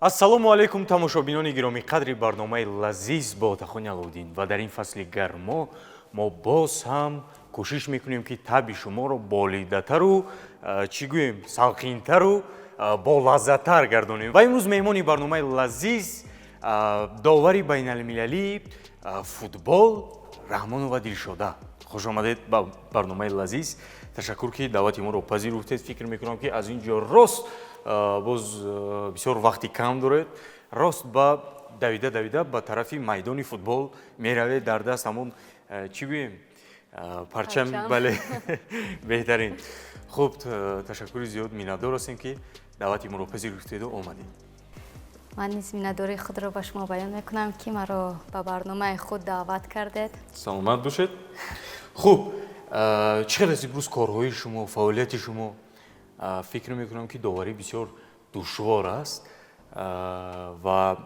Ассалому алайкум, тамошобинони гиромӣ қадри барномаи «Лазиз» бо Отахони Аловуддин. Ва дар ин фасли гармо мо боз ҳам кӯшиш мекунем, ки табъи шуморо болидатару, чӣ гӯем, салқинтару болаззаттар гардонем. Ва имрӯз меҳмони барномаи «Лазиз» довари байналмилалии футбол Раҳмонова Дилшода. Хуш омадед ба барномаи «Лазиз». Ташаккур, ки даъвати моро пазируфтед. Фикр мекунам, ки аз ин ҷо рост, боз бисёр вақти кам доред, рост ба давида давида ба тарафи майдони футбол меравед. Дар даст ҳамон, чӣ гӯем, парчам. Бале, беҳтарин. Хуб, ташаккури зиёд, миннатдор ҳастем, ки даъвати моро пазируфтеду омадед. Ман низ миннатдории худро ба шумо баён мекунам, ки маро ба барномаи худ даъват кардед. Саломат бошед. Хуб, чӣ хел аст имрӯз корҳои шумо, фаъолияти шумо? Фикр мекунам, ки доварӣ бисёр душвор аст ва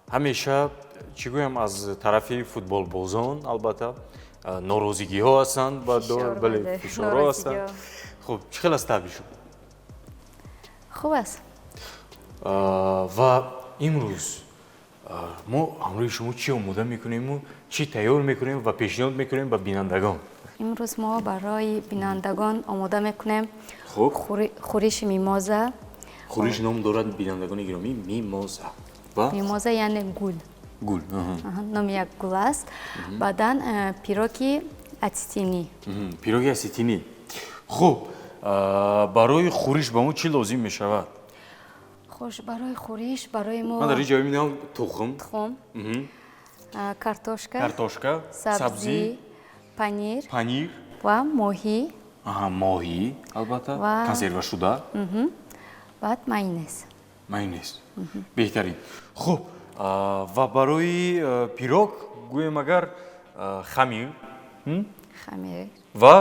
ҳамеша, чӣ гӯям, аз тарафи футболбозон албатта норозигиҳо ҳастанд, бале, фишорҳо ҳастанд. Хуб, чӣ хел аст табъи шумо? Хуб аст. Ва имрӯз мо ҳамроҳи шумо чӣ омода мекунему, чӣ тайёр мекунем ва пешниҳод мекунем ба бинандагон? Имрӯз мо барои бинандагон омода мекунем хӯриши мимоза. Хӯриш ном дорад, бинандагони гиромӣ, мимоза. Ва мимоза яъне гул. Гул. Номи як гул аст. Баъдан пироги осетинӣ. Пироги осетинӣ. Хуб, барои хӯриш ба мо чӣ лозим мешавад? Хуш, барои хӯриш барои мо Ман дар ин ҷо мебинам тухм. Тухм, картошка. Картошка. Сабзӣ, панир. Панир. Ва моҳӣ. Аҳа, моҳӣ, албатта, консервашуда. Баъд майонез. Майонез, беҳтарин. Хуб, ва барои пирог, гӯем агар, хамир. Хамир. Ва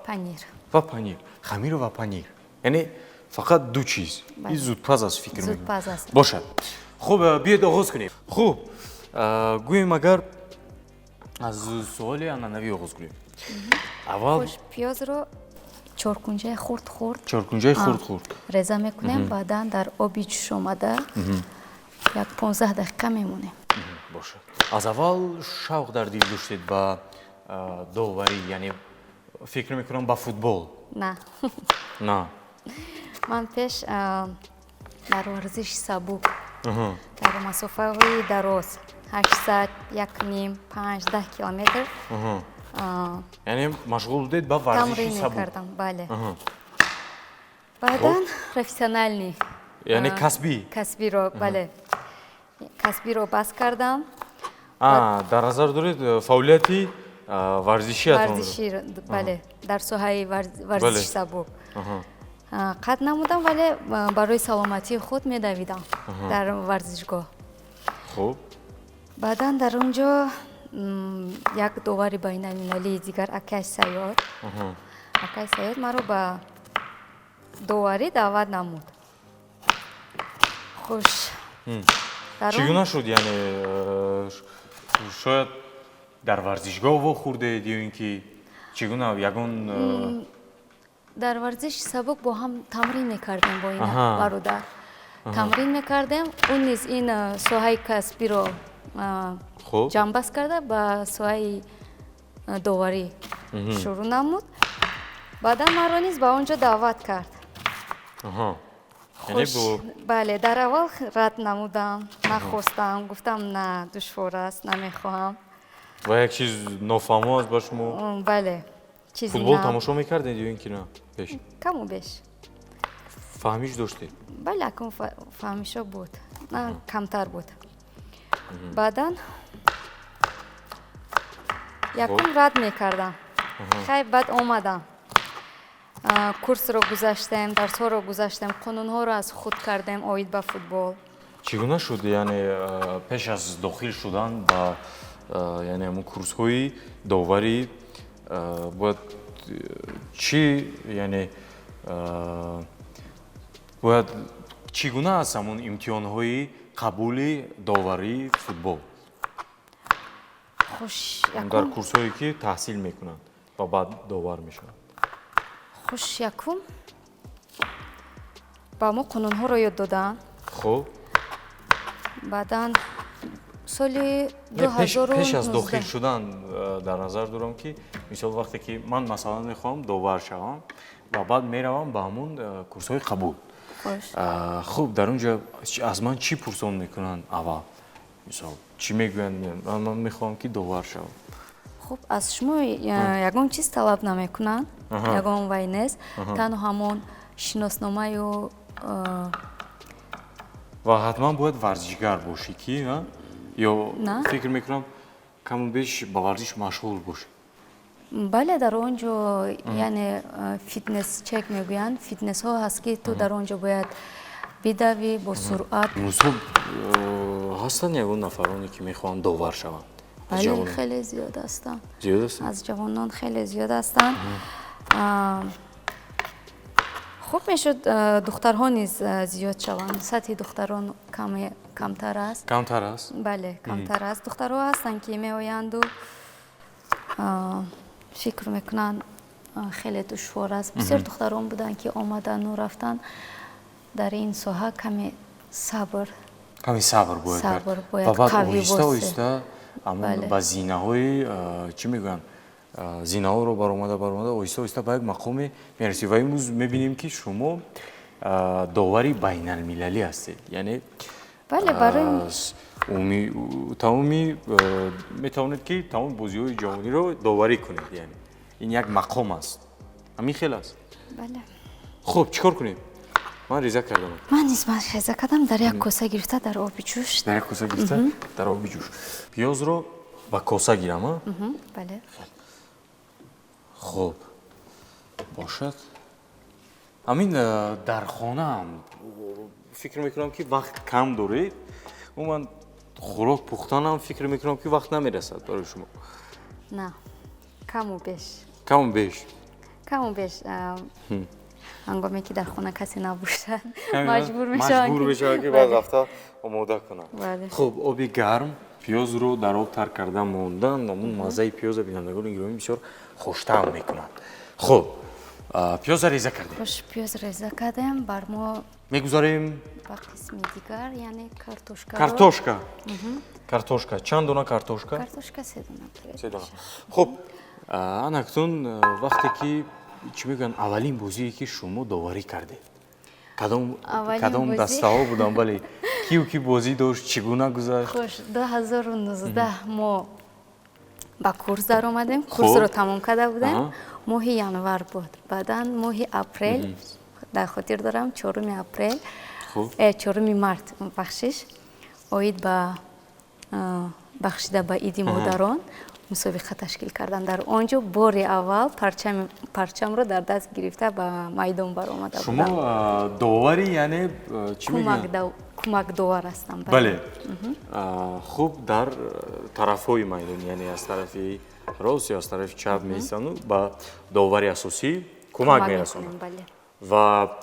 панир. Ва панир. Хамир ва панир, яъне фақат ду чиз. Ин зудпаз аст, фикр. Зудпаз аст. Бошад. Хуб, биёед, оғоз кунем. Хуб, гӯем агар, аз суоли анъанавӣ оғоз кунем аввал. Хуш, пиёзро чоркунҷаи хурд хурд. Чоркунҷаи хурд хурд. Реза мекунем, баъдан дар оби ҷӯшомада як 15 дақиқа мемонем. Бошад. Аз аввал шавқ дар дил доштед ба доварӣ, яъне фикр мекунам, ба футбол? На. На? Ман пеш дар варзиши сабук, дар масофаҳои дароз, 800, 1,5, 5, 10 километр. Яъне машғул будед ба варзиши тамрин сабук? Мекардам, бале. Баъдан профессиональный. Яъне касбӣ. Касбиро, бале, касбиро бас кардам. Дар назар доред фаъолияти варзишиатонро? Варзиши, бале, дар соҳаи варзиши сабук қатъ намудам, вале барои саломатии худ медавидам дар варзишгоҳ. Баъдан дар он ҷо як довари байналмилалии дигар, акай Саёд, акай Саёд маро ба доварӣ даъват намуд. Хуш, дар Чӣ гуна шуд? Яъне шояд дар варзишгоҳ вохӯрдед ё ин ки чӣ гуна, ягон Дар варзиши сабук бо ҳам тамрин мекардем, бо ин бародар тамрин мекардем. Ӯ низ ин соҳаи касбиро ҷамъбаст карда, ба соҳаи доварӣ шурӯъ намуд. Баъдан маро низ ба он ҷо даъват кард. Яъне Бале, дар аввал рад намудам, нахостам, гуфтам: «На, душвор аст, намехоҳам». Ва як чиз нофаҳмо аст ба шумо. Бале, чизи Футбол нав. тамошо мекардед ё ин ки на пеш? Каму беш. Фаҳмиш доштед? Бале, акун фаҳмишо буд, на камтар буд. Баъдан якум рад мекардам. Хай, баъд омадам, курсро гузаштем, дарсҳоро гузаштем, қонунҳоро аз худ кардем оид ба футбол. Чӣ гуна шуд? Яъне пеш аз дохил шудан ба яъне ҳамун курсҳои доварӣ бояд чӣ, яъне бояд чӣ гуна аст ҳамун имтиҳонҳои қабули доварии футбол? Хуш. Дар Якум. курсҳое ки таҳсил мекунанд ва баъд довар мешаванд. Хуш, якум ба мо қонунҳоро ёд доданд. Хуб. Баъдан соли 2019. Пеш аз дохил шудан дар назар дорам, ки мисол вақте ки ман, масалан, мехоҳам довар шавам ва баъд меравам ба ҳамун курсҳои қабул. Хуб, дар он ҷо аз ман чӣ пурсон мекунанд аввал? Мисол, чӣ мегӯянд? Ман мехоҳам, ки довар шавам. Хуб, аз шумо ягон чиз талаб намекунанд, ягон вай нест, танҳо ҳамон шиносномаю. Ва ҳатман бояд варзишгар бошӣ ки ё фикр мекунам, каму беш ба варзиш машғул бошӣ? Бале, дар он ҷо, яъне, фитнес чек мегӯянд, фитнесҳо ҳаст, ки ту дар он ҷо бояд бидавӣ бо суръат. Имрӯзҳо ҳастанд ягон нафароне, ки мехоҳанд довар шаванд? Бале, хеле зиёд ҳастанд. Зиёд ҳастанд. Аз ҷавонон хеле зиёд ҳастанд. Хуб мешуд, духтарҳо низ зиёд шаванд. Сатҳи духтарон камтар аст. Камтар аст. Бале, камтар аст. Духтарҳо ҳастанд, ки меоянду фикр мекунанд, хеле душвор аст. Бисёр духтарон буданд, ки омадану рафтанд. Дар ин соҳа каме сабр. Каме сабр бояд. Сабр бояд. Ва баъд оҳиста оҳиста ҳамон ба зинаҳои, чӣ мегӯянд, зинаҳоро баромада баромада, оҳиста оҳиста ба як мақоме мерасӣ. Ва имрӯз мебинем, ки шумо довари байналмилалӣ ҳастед, яъне бале, барои тамоми метавонед, ки тамоми бозиҳои ҷаҳониро доварӣ кунед, яъне ин як мақом аст. Ҳамин хел аст? Бале. Хуб, чӣ кор кунем? Ман реза кардам. Ман низ ман реза кардам, дар як коса гирифта, дар оби ҷӯш. Дар як коса гирифта, дар оби ҷӯш. Пиёзро ба коса гирам, а? Бале. Хуб, бошад. Ҳамин дар хонаам фикр мекунам, ки вақт кам доред. Умуман, хӯрок пухтанам, фикр мекунам, ки вақт намерасад барои шумо. На, каму беш. Каму беш. Каму беш, ҳангоме ки дар хона касе набошад, маҷбур мешавам. Маҷбур мешавам, ки баъд рафта омода кунам. Хуб, оби гарм, пиёзро дар об тар карда мондан ҳамун маззаи пиёза, бинандагони гиромӣ, бисёр хуштаъм мекунад. Хуб, пиёза реза кардем. Хуш, пиёз реза кардем, бар мо мегузарем ба қисми дигар, яъне картошка. Картошка. Картошка чанд дона картошка? Картошка се дона. Се дона. Хуб, анакнун вақте ки, чӣ мегӯянд, аввалин бозие, ки шумо доварӣ кардед, кадом дастаҳо буданд? Бале, кию ки бозӣ дошт, чӣ гуна гузашт? Хуш, 2019 мо ба курс даромадем, курсро тамом карда будем, моҳи январ буд. Баъдан моҳи апрел, дар хотир дорам, 4 апрел, 4 март, бахшиш, оид ба бахшида ба Иди модарон мусобиқа ташкил карданд. Дар он ҷо бори аввал парчамро дар даст гирифта, ба майдон баромада. Шумо довари, яъне чӣ? Кӯмакдовар ҳастам. Бале, хуб, дар тарафҳои майдон, яъне аз тарафи рост ё аз тарафи чап меистану ба довари асосӣ кӯмак мерасонанд. Ва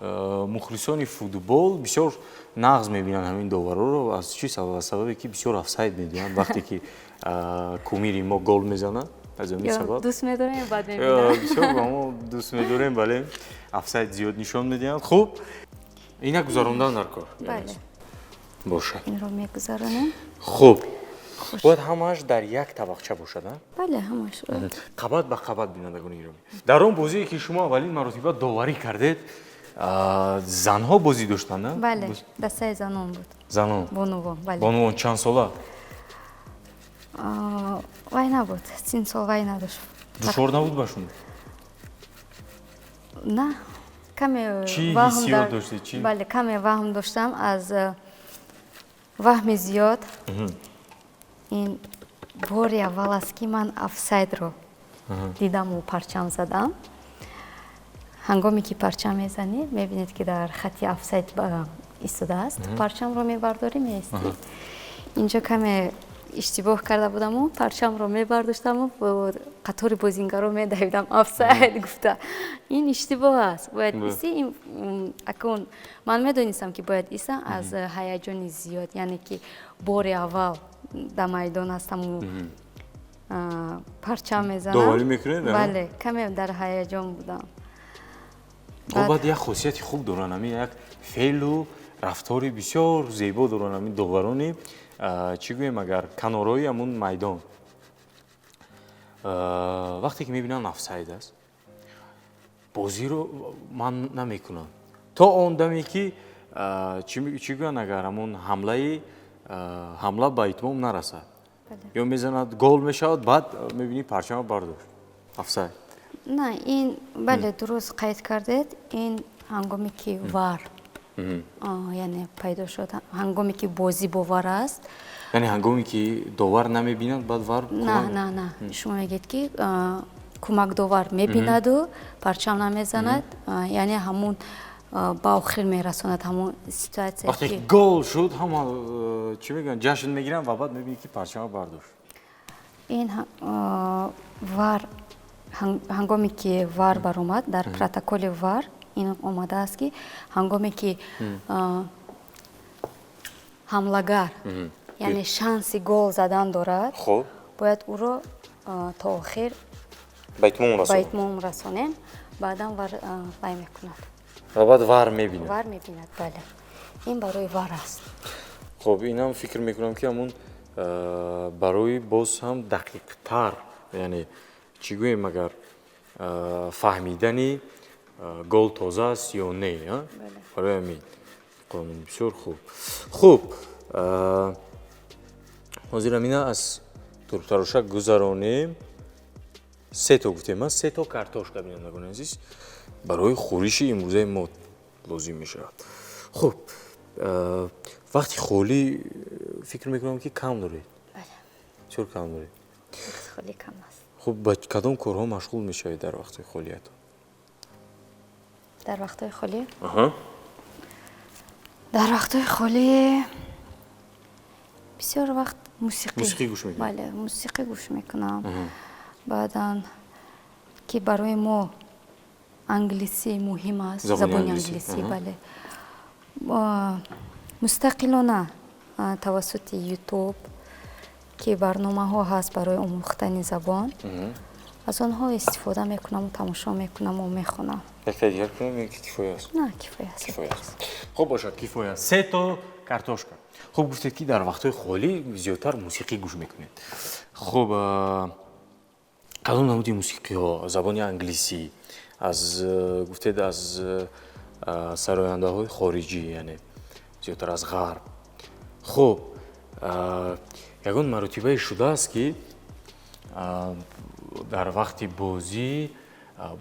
мухлисони футбол бисёр нағз мебинанд ҳамин довароро. Аз чӣ сабаб? Аз сабабе ки бисёр офсайд медиҳанд, вақте ки кумири мо гол мезанад. Аз ҳамин сабаб дӯст медорем, бад мебинам. Бисёр ба мо дӯст медорем, бале, офсайд зиёд нишон медиҳанд. Хуб, ина гузарондан дар кор бошад. Инро мегузаронем. Хуб, бояд ҳамааш дар як табақча бошад, а? Бале, ҳамааш. Қабат ба қабат. Бинандагони гиромӣ, дар он бозие, ки шумо аввалин маротиба доварӣ кардед, занҳо бозӣ доштанд, на? Бале, дастаи занон буд. Занон. Бонувон, бале. Бонувон чанд сола? Вай набуд, син сол вай надошт. Душвор набуд ба шумо? На, каме. Чӣ ҳиссиёт доштед, чӣ? Бале, каме ваҳм доштам, аз ваҳми зиёд. Ин бори аввал аст, ки ман офсайдро дидаму парчам задам. Ҳангоме ки парчам мезанӣ, мебинед, ки дар хати офсайд истодааст, парчамро мебардорӣ, меистӣ. Инҷо каме иштибоҳ карда будаму парчамро мебардоштаму бо қатори бозингаро медавидам, офсайд гуфта. Ин иштибоҳ аст, бояд истӣ. Акун ман медонистам, ки бояд истам. Аз ҳаяҷони зиёд, яъне ки бори аввал дар майдон ҳастаму парчам мезанам. Доварӣ мекунед? Бале, каме дар ҳаяҷон будам. Баъд як хосияти хуб доранд, ҳамин як феълу Рафтори бисёр зебо доранд ҳамин доварони, чӣ гӯем агар, канораҳои ҳамун майдон. Вақте ки мебинанд, офсайд аст, бозиро ман намекунанд то он даме ки, чӣ гӯянд агар, ҳамун ҳамла ба итмом нарасад ё мезанад, гол мешавад, баъд мебинӣ, парчама бардошт, офсайд. На, ин бале, дуруст қайд кардед. Ин ҳангоме ки ВАР, яъне, пайдо шуд, ҳангоме ки бозӣ бо ВАР аст. Яъне ҳангоме ки довар намебинад, баъд ВАР? На, на, на, шумо мегӯед ки кӯмакдовар мебинаду парчам намезанад, яъне ҳамун ба охир мерасонад ҳамун ситуация. Вақте ки гол шуд, ҳама, чӣ мегӯянд, ҷашн мегиранд ва баъд мебинӣ, ки парчама бардошт. Ин ВАР, ҳангоме ки ВАР баромад, дар протоколи ВАР ин омадааст, ки ҳангоме ки ҳамлагар, яъне, шанси гол задан дорад, бояд ӯро то охир ба итмом ба итмом расонем, баъдан ВАР вай мекунад. Ва баъд ВАР мебинад. ВАР мебинад, бале, ин барои ВАР аст. Хуб, инам фикр мекунам, ки ҳамун барои боз ҳам дақиқтар, яъне, чӣ гӯем агар, фаҳмидани гол тоза аст ё не, барои ҳамин қонун. Бисёр хуб. Хуб, ҳозир ҳамина аз турбтароша гузаронем. Се то гуфтем, се то картошка, бинандагони азиз, барои хӯриши имрӯзаи мо лозим мешавад. Хуб, вақти холӣ, фикр мекунам, ки кам доред, бисёр кам доред. Холӣ кам аст. Хуб, ба кадом корҳо машғул мешавед дар вақтҳои холиятон? Дар вақтҳои холӣ? Дар вақтҳои холӣ бисёр вақт мусиқӣ. Мусиқӣ гӯш мекунед? Бале, мусиқӣ гӯш мекунам. Баъдан ки барои мо англисӣ муҳим аст, забони англисӣ, бале, мустақилона тавассути Ютуб, ки барномаҳо ҳаст барои омӯхтани забон, аз онҳо истифода мекунаму тамошо мекунаму мехонам. Якта дигар кунем ё ки кифоя аст? На, кифоя аст. Кифоя аст. Хуб бошад, кифоя аст. Се то картошка. Хуб, гуфтед, ки дар вақтҳои холӣ зиёдтар мусиқӣ гӯш мекунед. Хуб, кадом намуди мусиқиҳо? Забони англисӣ, аз, гуфтед, аз сарояндаҳои хориҷӣ, яъне зиёдтар аз ғарб. Хуб, ягон маротибае шудааст, ки дар вақти бозӣ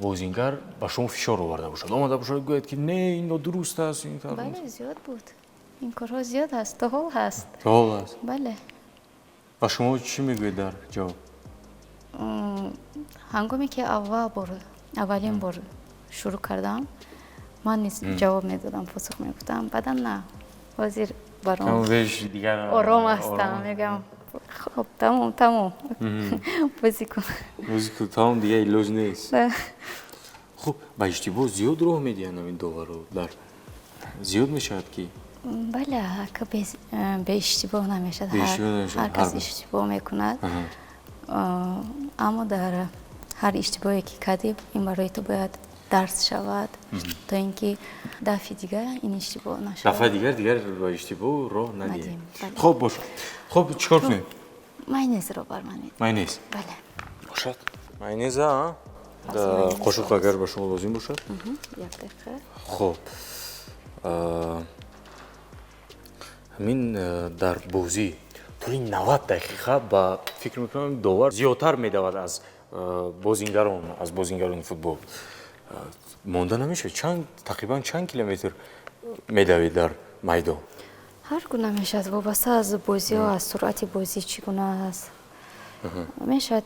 бозингар ба шумо фишор оварда бошад, омада бошад, гӯяд, ки не, ин нодуруст аст, ин? Бале, зиёд буд ин корҳо, зиёд ҳаст, то ҳол ҳаст. То ҳол ҳаст? Бале. Ва шумо чӣ мегӯед дар ҷавоб? Ҳангоме ки аввал бор, аввалин бор шурӯъ кардам, ман низ ҷавоб медодам, посух мегуфтам. Баъдан на, ҳозир баром ором ҳастам, мегӯям: «Хоб, тамом, тамом, бозӣ кун». Бозӣ кун, тамом, дигар илоҷ нест. Хуб, ба иштибоҳ зиёд роҳ медиҳанд ҳамин доваро? Дар зиёд мешавад ки? Бале, ака, беиштибоҳ намешавад, ҳар кас иштибоҳ мекунад, аммо дар ҳар иштибоҳе ки кардӣ, ин барои ту бояд дарс шавад, то ин ки дафъи дигар ин иштибоҳ нашавад. Дафъаи дигар ба иштибоҳ роҳ надиҳем. Хуб бошад. Хуб, чӣ кор кунем? Майонезро бар ман. Майонез? Бале. Бошад, майонеза қошуқ, агар ба шумо лозим бошад. Як дақиқа. Хуб, ҳамин дар бозӣ тӯли 90 дақиқа, ба фикр мекунам, довар зиёдтар медавад аз бозингарон, аз бозингарони футбол монда намешавад. Чанд, тақрибан чанд километр медавед дар майдон? Ҳар гуна мешавад, вобаста аз бозиҳо, аз суръати бозӣ чӣ гуна аст. Мешавад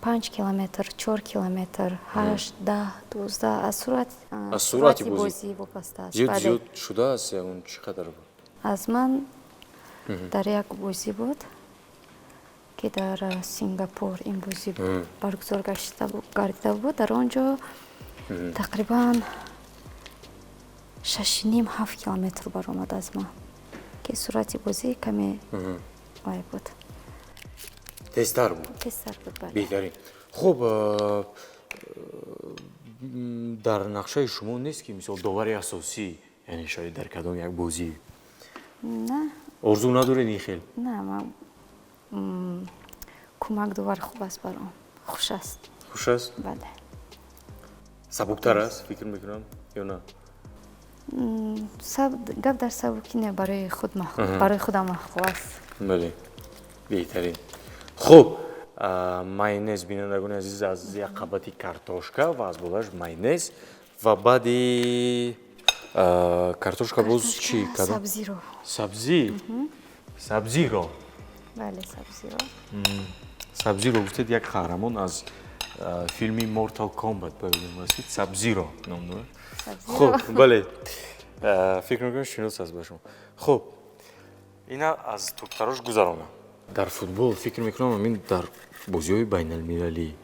5 километр, 4 километр, 8, 10, 12, аз суръат Аз суръати бозӣ вобаста аст. Зиёд, зиёд шудааст? Ягон чӣ қадар буд? Аз ман дар як бозӣ буд, ки дар Сингапур ин бозӣ баргузор гардида буд, дар он ҷо тақрибан 6,5, 7 километр баромад аз ман, ки суръати бозӣ каме вай буд. Тезтар буд. Тезтар буд, бале. Беҳтарин. Хуб, дар нақшаи шумо нест, ки мисол довари асосӣ, яъне, шояд дар кадом як бозӣ? На. Орзу надоред ин хел? На, ман кӯмак довар хуб аст баром. Хуш аст. Хуш аст? Бале. Сабуктар аст, фикр мекунам, ё на? Гап дар сабукӣ не, барои худ барои худам маъқул аст. Бале, беҳтарин. Хуб, майонез, бинандагони азиз, аз як қабати картошка ва аз болояш майонез ва баъди картошка боз чӣ? Сабзиро. Сабзӣ, сабзиро. Бале, сабзиро. Сабзиро гуфтед, як қаҳрамон аз филми Mortal Kombat ба ёдам расид, Сабзиро ном дорад. Хуб, бале, фикр мекунам, шинос аст ба шумо. Хуб, ина аз тӯбтарош гузаронам. Дар футбол, фикр мекунам, ҳамин дар бозиҳои байналмилалӣ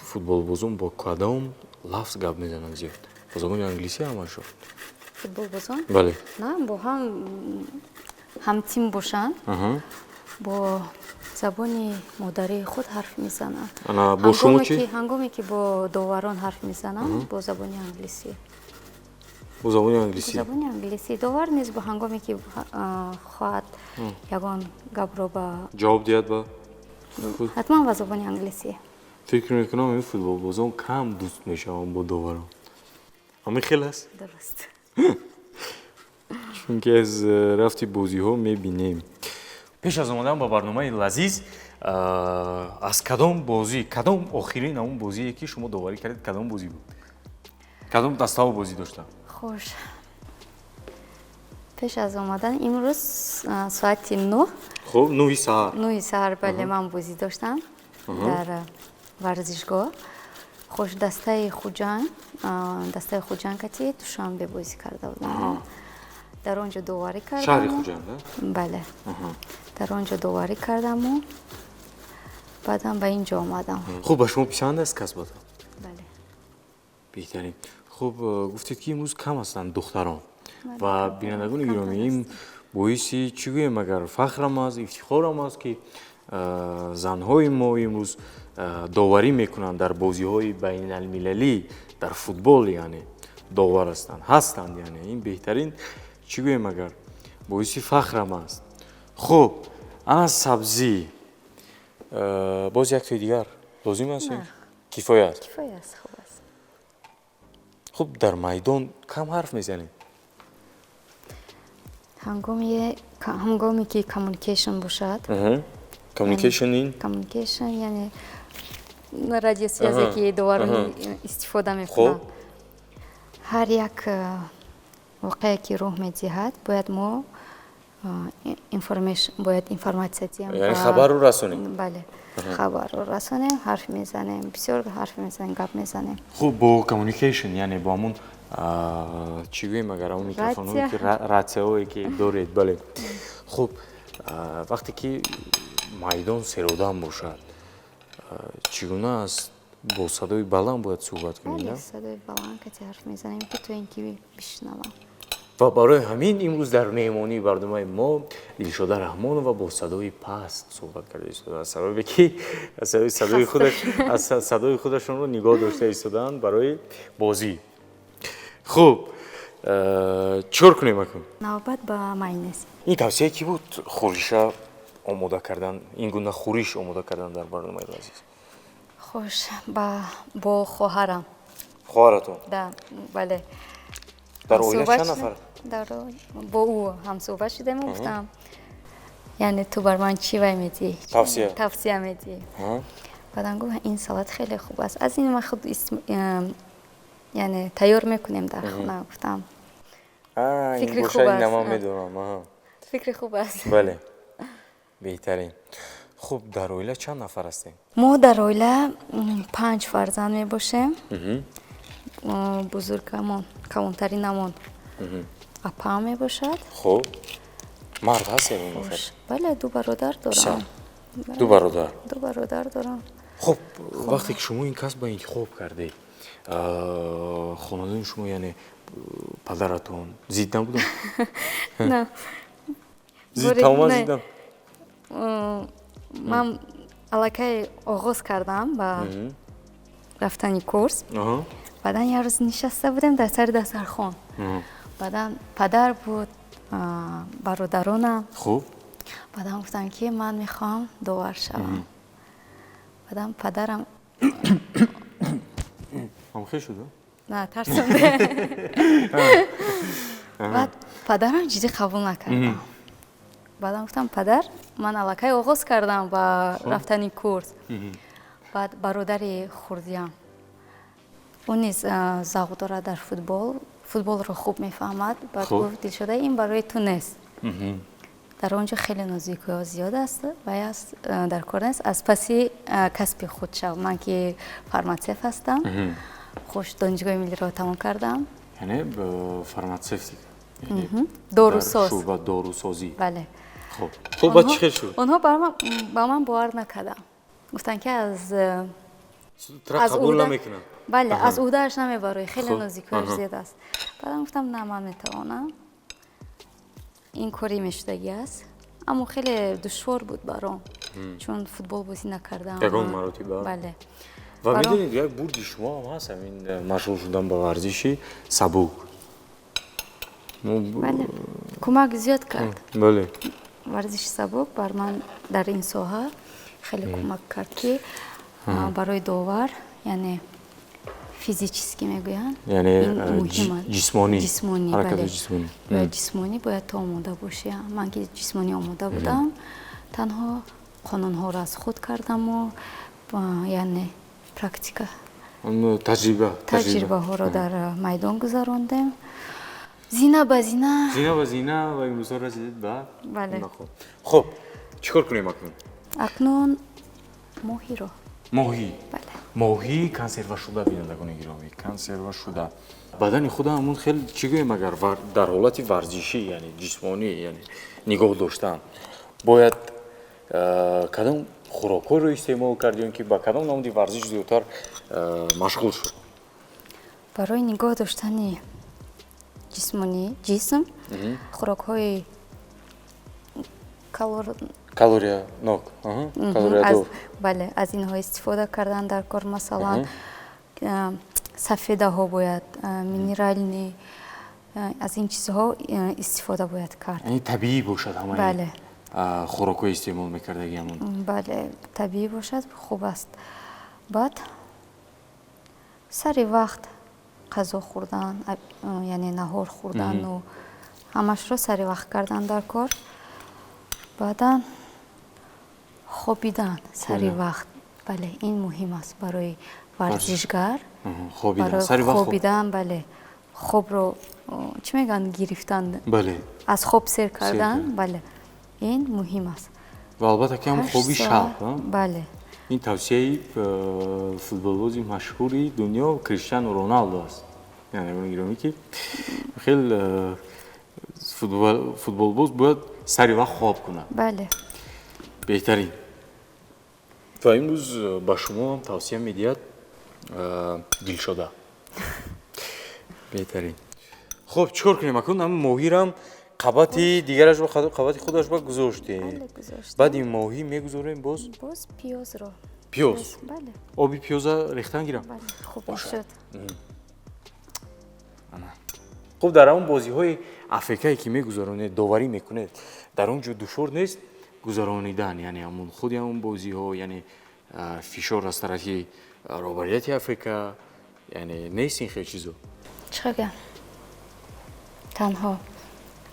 футболбозон бо кадом лафз гап мезананд зиёд? Бо забони англисӣ ҳамашо? Футболбозон? Бале. На, бо ҳам ҳамтим бошанд, бо забони модарии худ ҳарф мезананд. Бо шумо чӣ? Ҳангоме ки бо доварон ҳарф мезанам, бо забони англисӣ. Бо забони англисӣ? Бо забони англисӣ. Довар низ бо ҳангоме ки хоҳад ягон гапро ба ҷавоб диҳад, ба ҳатман ба забони англисӣ. Фикр мекунам, ин футболбозон кам дӯст мешаванд бо доварон. Ҳамин хел аст? Дуруст. Чунки аз рафти бозиҳо мебинем. Пеш аз омадан ба барномаи лазиз, аз кадом бозӣ, кадом охирин ҳамон бозие, ки шумо доварӣ кардед, кадом бозӣ буд, кадом дастаҳо бозӣ доштанд? Хуш, пеш аз омадан имрӯз соати 9. Хуб, 9-и саҳар. 9-и саҳар, бале, ман бозӣ доштам дар варзишгоҳ. Хуш, дастаи Хуҷанд кати Душанбе бозӣ карда будам, дар он ҷо доварӣ кардам. Шаҳри Хуҷанд? Бале, дар он ҷо доварӣ кардаму баъдам ба ин ҷо омадам. Хуб, ба шумо писанд аст касбатон? Бале. Беҳтарин. Хуб, гуфтед, ки имрӯз кам ҳастанд духтарон ва бинандагони гиромӣ, ин боиси чӣ гӯем, агар фахрам аст, ифтихорам аст, ки занҳои мо имрӯз доварӣ мекунанд дар бозиҳои байналмилалӣ, дар футбол, яъне довар ҳастанд, яъне ин беҳтарин, чӣ гӯем, агар боиси фахрам аст. Хуб, ана сабзӣ, боз яктои дигар лозим аст? Кифоя аст? Кифоя аст, хуб аст. Хуб, дар майдон кам ҳарф мезанед? Ҳангоме ки communication бошад. Communication ин? Communication яъне радиосвязе, ки доварон истифода мекунанд. Ҳар як воқеае, ки рӯҳ медиҳад, бояд мо бояд информатсия диҳем. Яъне хабарро расонем. Бале, хабарро расонем, ҳарф мезанем, бисёр ҳарф мезанем, гап мезанем. Хуб, бо communication, яъне бо ҳамун, чӣ гӯем, агар ҳамун микрофонҳое, ки ратсияҳое, ки доред, бале. Хуб, вақте ки майдон серодам бошад, чӣ гуна аст? Бо садои баланд бояд суҳбат кунед? Садои баланд кати ҳарф мезанем, ки то ин ки бишнавам. Ва барои ҳамин имрӯз дар меҳмонии барномаи мо Дилшода Раҳмонова бо садои паст суҳбат карда истодаанд, сабабе ки аз садои худашонро нигоҳ дошта истодаанд барои бозӣ. Хуб, чикор кунем акун? Навбат ба майонез. Ин тавсия кӣ буд, хӯриша омода кардан, ин гуна хӯриш омода кардан дар барномаи лазиз? Хуш, бо хоҳарам. Хоҳаратон? Да, бале. Дар оила чанд нафар? Бо ӯ ҳамсӯҳбат шудем, гуфтам, яъне ту бар ман чӣ вай медиҳӣ? Тавсия. Тавсия медиҳӣ. Баъдан гуфт, ин салат хеле хуб аст, аз ин ман худ яъне тайёр мекунем дар хона. Гуфтам, фикри хуб аст, ман медонам. Фикри хуб аст. Бале, беҳтарин. Хуб, дар оила чанд нафар ҳастем? Мо дар оила панҷ фарзанд мебошем. Бузургамон, калонтаринамон апаам мебошад. Хуб, мард ҳастем? Бале, ду бародар дорам. Ду бародар? Ду бародар дорам. Хуб, вақте ки шумо ин касбро интихоб кардед, хонадони шумо, яъне падаратон зид набуданд? На. Зид, тамоман зид? Ман аллакай оғоз кардам ба рафтани курс. Баъдан як рӯз нишаста будем дар сари дастархон, баъдан падар буд. Бародаронам. Хуб. Баъдам гуфтам, ки ман мехоҳам довар шавам. Баъдам падарам Ҳамхел шуда? На, тарсонде. Баъд падарам ҷиддӣ қабул накардам. Баъдам гуфтам: «Падар, ман аллакай оғоз кардам ба рафтани курс». Баъд бародари хурдиям, ӯ низ завқ дорад дар футбол, футболро хуб мефаҳмад. Баъд гуфт: «Дилшода, ин барои ту нест, дар он ҷо хеле нозикиҳо зиёд аст ва дар кор нест, аз паси касби худ шав». Ман ки фарматсевт ҳастам, хуш донишгоҳи миллиро тамом кардам. Яъне фарматсевтика? Дорусоз. Шӯъба дорусозӣ. Бале. Хуб, баъд чӣ хел шуд? Онҳо ба ман бовар накарданд, гуфтанд, ки аз Қабул намекунанд. Бале, аз уҳдааш намебароӣ, хеле нозикиҳояш зиёд аст. Баъдам гуфтам: «На, ман метавонам, ин кори мешудагӣ аст». Аммо хеле душвор буд баром, чун футбол бозӣ накардам. Ягон маротиба? Бале. Ва медонед, як бурди шумо ҳам ҳаст, ҳамин машғул шудан ба варзиши сабук. Бале, кӯмак зиёд кард. Варзиши сабук бар ман дар ин соҳа хеле кӯмак кард, ки барои довар, яъне физически мегӯянд. Яъне ҷисмонӣ. Ҷисмонӣ, бале, бояд ҷисмонӣ, бояд ту омода бошӣ. Ман ки ҷисмонӣ омода будам, танҳо қонунҳоро аз худ кардаму, яъне практика. Таҷриба. Таҷрибаҳоро дар майдон гузарондем, зина ба зина. Зина ба зина, ва имрӯзҳо расидед ба Бале. Хуб, чӣ кор кунем акнун? Акнун моҳиро. Моҳӣ. Бале. Моҳии консервашуда, бинандагони гиромӣ, консервашуда. Бадани худа ҳамун хел, чӣ гӯем, агар дар ҳолати варзишӣ, яъне ҷисмонӣ, яъне нигоҳ доштан, бояд кадом хӯрокҳоро истеъмол кард ё ин ки ба кадом намуди варзиш зиёдтар машғул шуд? Барои нигоҳ доштани ҷисмонӣ, ҷисм, хӯрокҳои калор Калориянок, калориядор. Бале, аз инҳо истифода кардан дар кор. Масалан, сафедаҳо бояд, минеральный, аз ин чизҳо истифода бояд кард. Яъне табиӣ бошад ҳамаи Бале. хӯрокҳои истеъмол мекардаги ҳамон. Бале, табиӣ бошад, хуб аст. Баъд сари вақт ғазо хӯрдан, яъне наҳор хӯрдану ҳамашро сари вақт кардан дар кор. Баъдан хобидан сари вақт, бале, ин муҳим аст барои варзишгар. Хобидан, бале, хобро, чӣ мегӯянд, гирифтан, аз хоб сер кардан, бале, ин муҳим аст. Ва албатта ки ҳам хоби шаб. Бале. Ин тавсияи футболбози машҳури дунё Криштиану Роналдо аст, яъне гиромӣ, ки хел футболбоз бояд сари вақт хоб кунад. Бале. Беҳтарин. Ва имрӯз ба шумо ҳам тавсия медиҳад Дилшода. Беҳтарин. Хуб, чӣ кор кунем акнун? Ҳамин моҳирам қабати дигарашро, қабати худашро гузоштем. Баъди моҳӣ мегузорем боз? Боз пиёзро. Пиёз. Бале. Оби пиёза рехтан гирам? Хуб шуд. Хуб, дар ҳамон бозиҳои АФК-е ки мегузаронед, доварӣ мекунед, дар он ҷо душвор нест гузаронидан, яъне ҳамон худи ҳамон бозиҳо, яъне фишор аз тарафи роҳбарияти АФК, яъне нест ин хел чизо? Чӣ гӯям, танҳо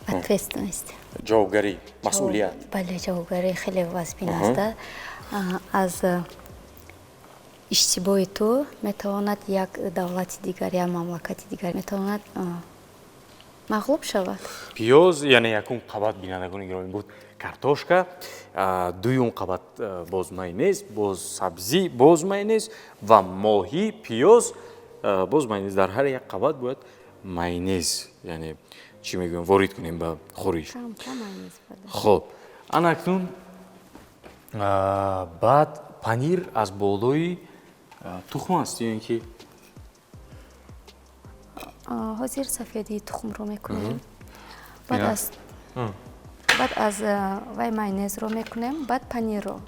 ответственность. Ҷавобгарӣ, масъулият. Бале, ҷавобгарӣ хеле вазбин аст. Аз иштибоҳи ту метавонад як давлати дигар, як мамлакати дигар метавонад мағлуб шавад. Пиёз, яъне якум қабат, бинандагони гиромӣ, буд картошка, дуюм қабат боз майонез, боз сабзӣ, боз майонез ва моҳӣ, пиёз, боз майонез. Дар ҳар як қабат бояд майонез, яъне чӣ мегӯем, ворид кунем ба хӯриш. Хуб, ана акнун баъд панир аз болои тухм аст ё ин ки? Ҳозир сафедии тухмро мекунем, баъд аз вай майонезро мекунем, баъд панирро.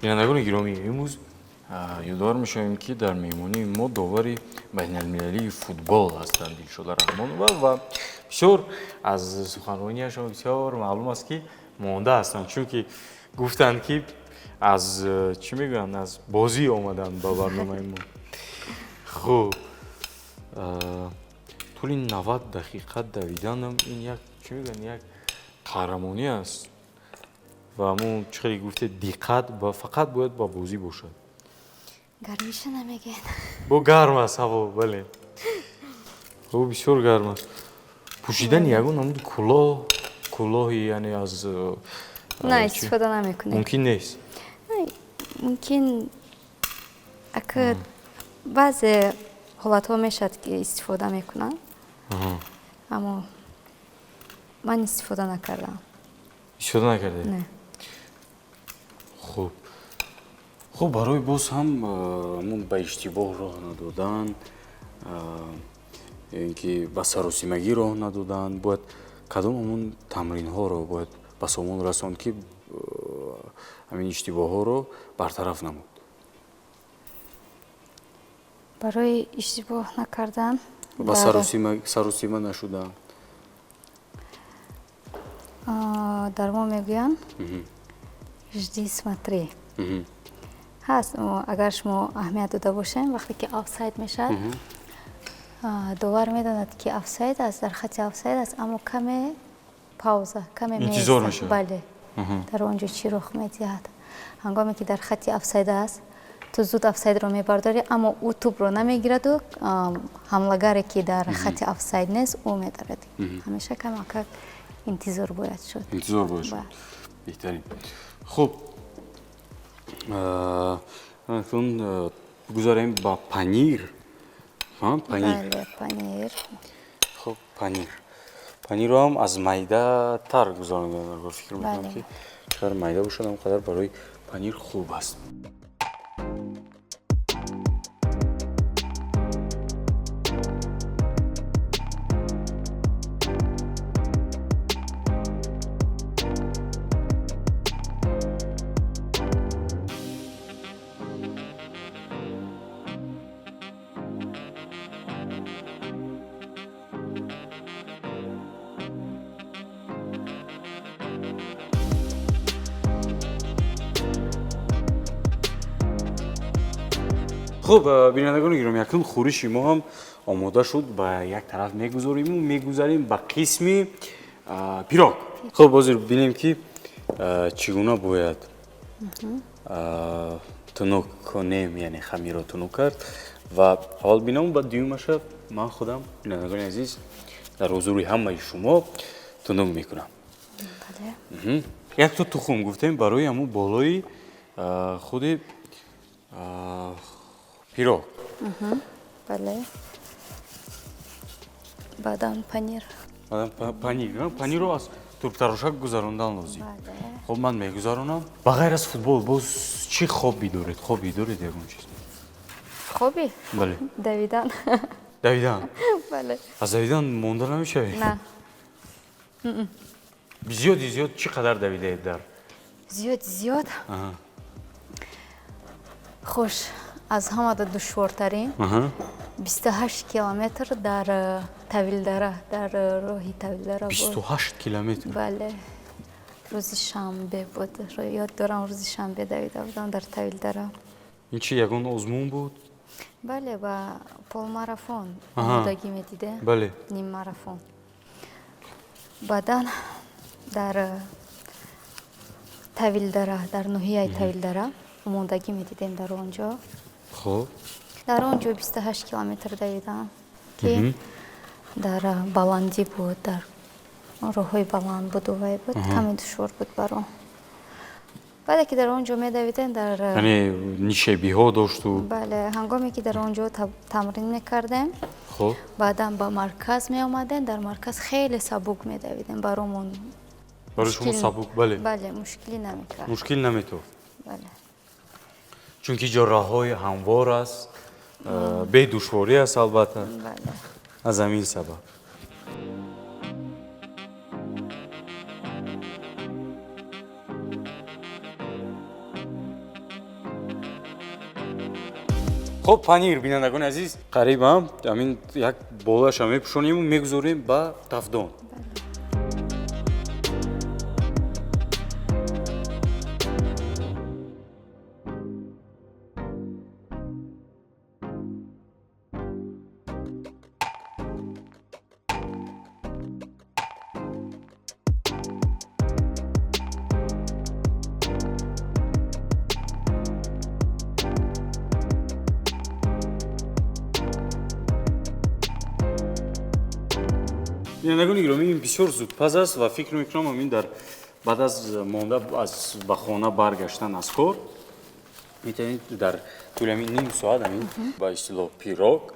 Бинандагони гиромӣ, имрӯз ёдовар мешавем, ки дар меҳмонии мо довари байналмилалии футбол ҳастанд, Дилшода Раҳмонова, ва Бисёр аз суханронияшон бисёр маълум аст, ки монда ҳастанд, чунки гуфтанд, ки аз чӣ мегӯянд, аз бозӣ омаданд ба барномаи мо. Хуб, тӯли 90 дақиқа давиданам ин як чӣ мегӯянд, як қаҳрамонӣ аст ва ҳамун чӣ хеле гуфте, диққат ба фақат бояд ба бозӣ бошад. Гармиша намегӯед. Бо гарм аст ҳаво, бале, ҳаво бисёр гарм аст. Пӯшидани ягон намуди кулоҳ, кулоҳи яъне аз На, истифода намекунем. Мумкин нест? Мумкин, ака, баъзе ҳолатҳо мешавад, ки истифода мекунанд, аммо ман истифода накардам. Истифода накардед? Не. Хуб, хуб, барои боз ҳам ҳамун ба иштибоҳ роҳ надодан, ё ин ки ба саросимагӣ роҳ надодан, бояд кадом ҳамун тамринҳоро бояд ба сомон расонд, ки ҳамин иштибоҳҳоро бартараф намуд? Барои иштибоҳ накардан ба саросима нашудан. Дар мо мегӯянд «жди, смотри» ҳаст. Агар шумо аҳамият дода бошем, вақте ки офсайд мешавад, довар медонад, ки офсайд аст, дар хати офсайд аст, аммо каме пауза, каме интизор мешавад. Бале, дар он ҷо чӣ рух медиҳад. Ҳангоме ки дар хати офсайд аст, ту зуд офсайдро мебардорӣ, аммо ӯ тӯбро намегираду ҳамлагаре, ки дар хати офсайд нест, ӯ медорад. Ҳамеша камакак интизор бояд шуд. Интизор бояд шуд, беҳтарин. Хуб, акнун гузарем ба панир. Панир. Бале, панир. Хуб, панир, панирро ҳам аз майдатар гузарондан, фикр мекунам, ки чӣ қадар майда бошад, ҳам қадар барои панир хуб аст. Хуб, бинандагони гиромӣ, акнун хӯриши мо ҳам омода шуд, ба як тараф мегузориму мегузарем ба қисми пирог. Хуб, ҳозир бинем, ки чӣ гуна бояд тунук кунем, яъне хамирро тунук кард ва аввал бинам, баъд дуюмаша ман худам, бинандагони азиз, дар ҳузури ҳамаи шумо тунук мекунам. Якто тухм гуфтем барои ҳамун болои худи пирог. Бале, баъдан панир. Панир, панирро аз турбтарошак гузарондан лозим. Хуб, ман мегузаронам. Ба ғайр аз футбол боз чӣ хобби доред? Хобби доред ягон чиз? Хобби? Бале. Давидан. Давидан? Бале. Аз давидан монда намешавед? На. Зиёди зиёд чӣ қадар давидаед дар Зиёд зиёд, хуш, аз ҳамада душвортарин 28 километр дар Тавилдара, дар роҳи Тавилдара. 28 километр? Бале, рӯзи шанбе буд, ёд дорам, рӯзи шанбе давида будам дар Тавилдара. Ин чи, ягон озмун буд? Бале, ба полумарафон омодагӣ медидем. Ниммарафон. Баъдан дар Тавилдара, дар ноҳияи Тавилдара омодагӣ медидем дар он ҷо. Дар он ҷо 28 километр давидам, ки дар баландӣ буд, дар роҳҳои баланд буду вай буд, каме душвор буд баром. Баъде ки дар он ҷо медавидем, дар Яъне нишебиҳо дошту? Бале, ҳангоме ки дар он ҷо тамрин мекардем, баъдан ба марказ меомадем, дар марказ хеле сабук медавидем, баромон. Барои шумо сабук, бале. Бале, мушкилӣ намекард. Мушкил наметофт. Бале. Чунки ҷо роҳҳои ҳамвор аст, бедушворӣ аст, албатта. Бале. Аз ҳамин сабаб. Хуб, панир, бинандагони азиз, қариб ҳам ҳамин як болаша мепӯшонему мегузорем ба тафдон. Бинандагони гиромӣ, ин бисёр зудпаз аст ва фикр мекунам ҳамин дар баъд аз монда аз ба хона баргаштан аз кор метавонед дар тӯли ҳамин ним соат ҳамин ба истилоҳ пирог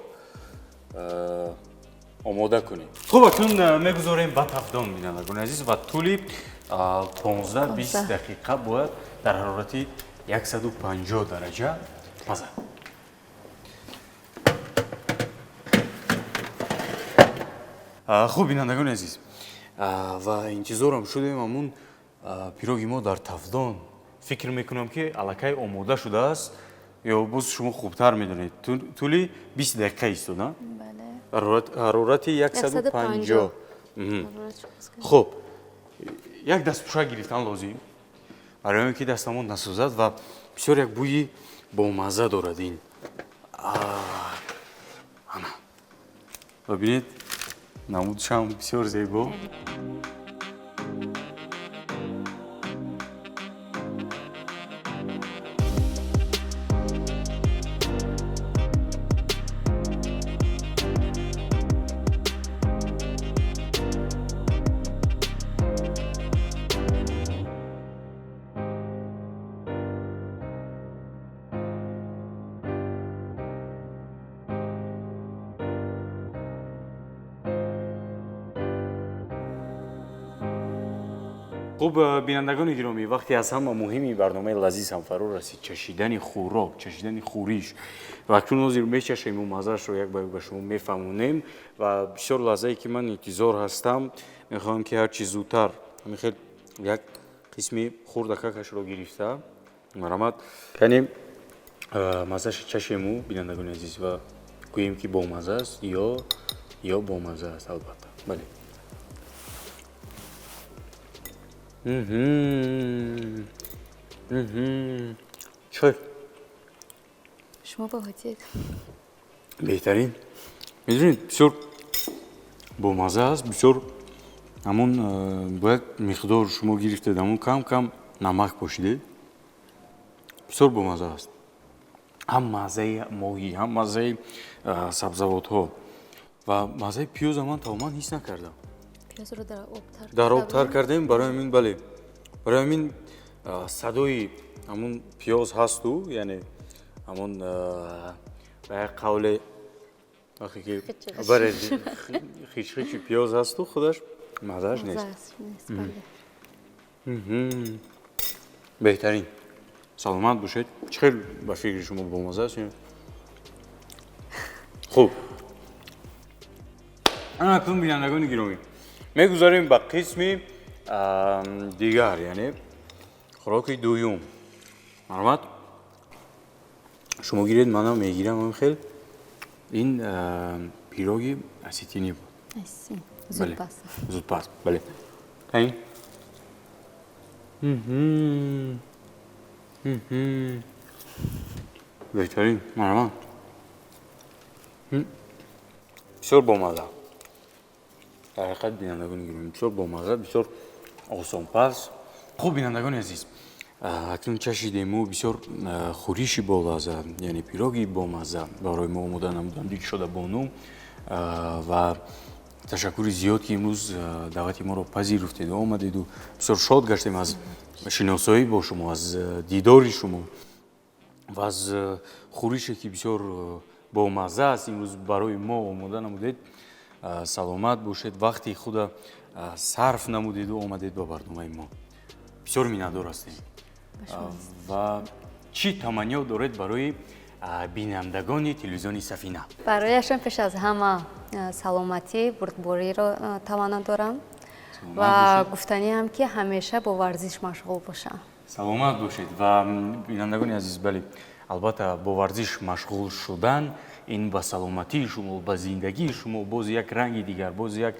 омода кунед. Хуб, акнун мегузорем ба тафдон, бинандагони азиз, ва тӯли 15-20 дақиқа бояд дар ҳарорати 150 дараҷа пазад. Хуб, бинандагони азиз, ва интизорам шудем ҳамун пироги мо дар тафдон. Фикр мекунам, ки аллакай омода шудааст, ё боз шумо хубтар медонед. Тӯли 20 дақиқа истода ҳарорати 150. Хуб, як дастпӯшак гирифтан лозим барои он ки дастамон насӯзад ва бисёр як бӯи бомазза дорад ин. Ана, ва бинед, намудшам бисёр зебо. Хуб, бинандагони гиромӣ, вақте аз ҳама муҳими барномаи лазиз ҳам фаро расид, чашидани хӯрок, чашидани хӯриш. Ва акнун ҳозир мечашему маззаашро як ба як ба шумо мефаҳмонем ва бисёр лаҳзае ки ман интизор ҳастам, мехоҳам ки ҳарчи зудтар ҳамин хел як қисми хурдакакашро гирифта марҳамат, яъне маззаша чашему, бинандагони азиз, ва гӯем ки бомазза аст ё бомазза аст, албатта. Бале. Чой. Шумо баҳотед. Беҳтарин. Медонед, бисёр бомазза аст, бисёр ҳамон бояд миқдор шумо гирифтед, ҳамон кам кам намак пошидед. Бисёр бомазза аст. Ҳам маззаи моҳӣ, ҳам маззаи сабзавотҳо ва маззаи пиёза ман тамоман ҳис накардам. Пиёзро дар об тар дар об тар кардем, барои ҳамин, бале, барои ҳамин садои ҳамун пиёз ҳасту, яъне ҳамун ба як қавле вақте ки бале, хичхичи пиёз ҳасту, худаш маззааш нест. Беҳтарин. Саломат бошед. Чӣ хел ба фикри шумо бомазза аст? Хуб, ана акнун, бинандагони гиромӣ, мегузарем ба қисми дигар, яъне хӯроки дуюм. Марҳамат, шумо гиред, манам мегирам. Ҳамин хел ин пироги осетинӣ буд. Зудпаз. Зудпаз, бале. Беҳтарин. Марҳамат, бисёр бомазза. Дар ҳақиқат, бинандагони гиромӣ, бисёр бомазза, бисёр осонпаз. Хуб, бинандагони азиз, акнун чашидему бисёр хӯриши болазза, яъне пироги бомазза барои мо омода намуданд Дилшода бону, ва ташаккури зиёд, ки имрӯз даъвати моро пазируфтеду омадеду. Бисёр шод гаштем аз шиносоӣ бо шумо, аз дидори шумо ва аз хӯрише, ки бисёр бомазза аст, имрӯз барои мо омода намудед. Саломат бошед, вақти худа сарф намудеду омадед ба барномаи мо. Бисёр миннатдор ҳастем. Ва чӣ таманниёт доред барои бинандагони телевизиони Сафина? Барояшон пеш аз ҳама саломатӣ, бурдбориро таманно дорам ва гуфтаниам, ки ҳамеша бо варзиш машғул бошам. Саломат бошед. Ва бинандагони азиз, бале, Албатта, бо варзиш машғул шудан ин ба саломатии шумо, ба зиндагии шумо боз як ранги дигар, боз як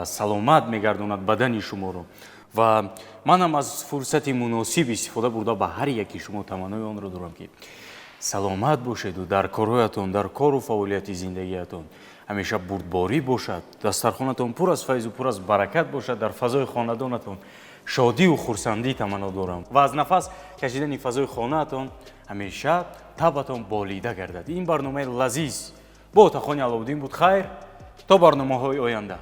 саломат мегардонад бадани шуморо. Ва манам аз фурсати муносиб истифода бурда, ба ҳар яки шумо таманнои онро дорам, ки саломат бошеду дар корҳоятон, дар кору фаъолияти зиндагиятон ҳамеша бурдборӣ бошад, дастархонатон пур аз файзу пур аз баракат бошад, дар фазои хонадонатон шодию хурсандӣ таманно дорам ва аз нафас кашидани фазои хонаатон ҳамеша табатон болида гардад. Ин барномаи лазиз бо Отахони Аловуддин буд. Хайр, то барномаҳои оянда.